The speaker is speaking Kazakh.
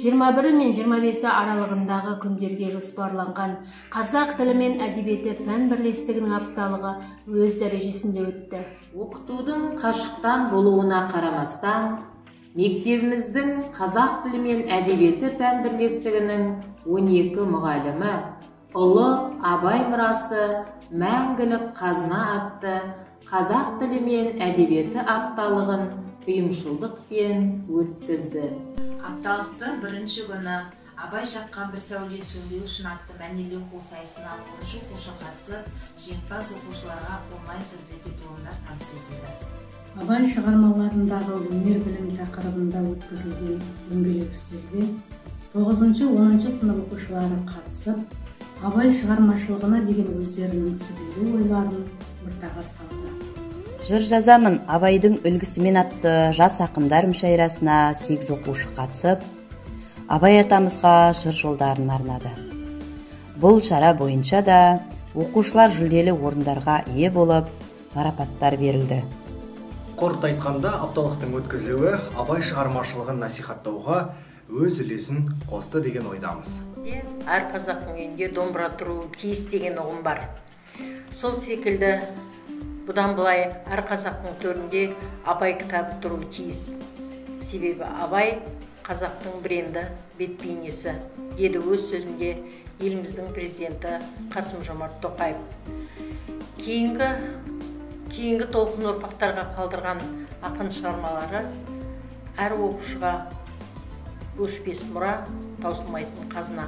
21 мен 25 аралығындағы күндерге жоспарланған қазақ тілі мен әдебиеті пән бірлестігінің апталығы өз дәрежесінде өтті. Оқытудың қашықтан болуына қарамастан, мектебіміздің қазақ тілі мен әдебиеті пән бірлестігінің 12 мұғалімі «Ұлы Абай мұрасы мәңгілік қазына» атты қазақ тілі мен әдебиеті апталығын ұйымшылдықпен өткізді. Апталықтың бірінші күні «Абай жаққан бір сәуле сөнбеу үшін» атты мәнерлі оқу сайысына 13 оқушы қатысып, жеңімпаз оқушыларға онлайн түрде дипломдар табыс етілді. Абай шығармаларындағы өнер білім тақырыбында өткізілген дөңгелек үстелге 9-10 сынып оқушылары қатысып, Абай шығармашылығына деген өздерінің сүбелі ойларын ортаға салды. «Жыр жазамын Абайдың үлгісімен» атты жас ақындар мүшәйрасына 8 оқушы қатысып, Абай атамызға жыр жолдарын арнады. Бұл шара бойынша да оқушылар жүлделі орындарға ие болып, марапаттар берілді. Қорыта айтқанда, апталықтың өткізілуі Абай шығармашылығын насихаттауға өз үлесін қосты деген ойдамыз. Әр қазақтың үйінде домбыра тұруы тиіс деген ұғым бар. Сол секілді бұдан былай әр қазақтың төрінде Абай кітабы тұруы тиіс. Себебі Абай қазақтың бренді, бет бейнесі, деді өз сөзінде еліміздің президенті Қасым Жомарт Тоқаев. Кейінгі толқын ұрпақтарға қалдырған ақын шығармалары әр оқушыға өшпес мұра, таусылмайтын қазына.